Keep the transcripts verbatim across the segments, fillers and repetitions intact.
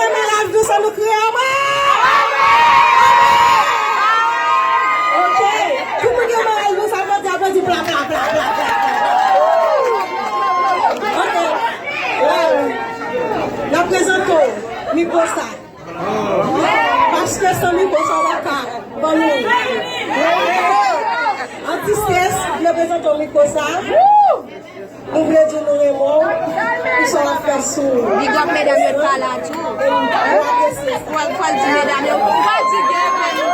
Gen maraj nou san nou kriye amen. Ok. Tout moun gen maraj nou san nou di aplodi pla pla pla pla pla. Ok. N ap prezante w mikwo sa. Paske san mikwo sa w ap ka ban nou. Anti Strès, m ap prezante w mikwo sa. Nou vle di nou renmen w pou sa w ap fè sou. Big up medam yo t pa la tou. E nou apresye sa. Fò, fò l di medam yo. Fatige, fò l di.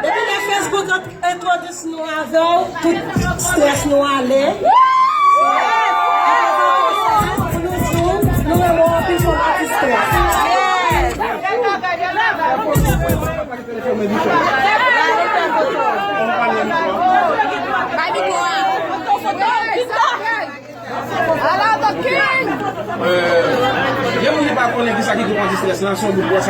Depi lè Facebook entwodui nou avè w, tout strès nou ale. Pou nou di w, nou renmen w anpil kòm atis strès. Bay mikwo a. Ala the king! Gen moun ki pa konnen kisa ki gwoup anti strès lan, se yon gwoup wè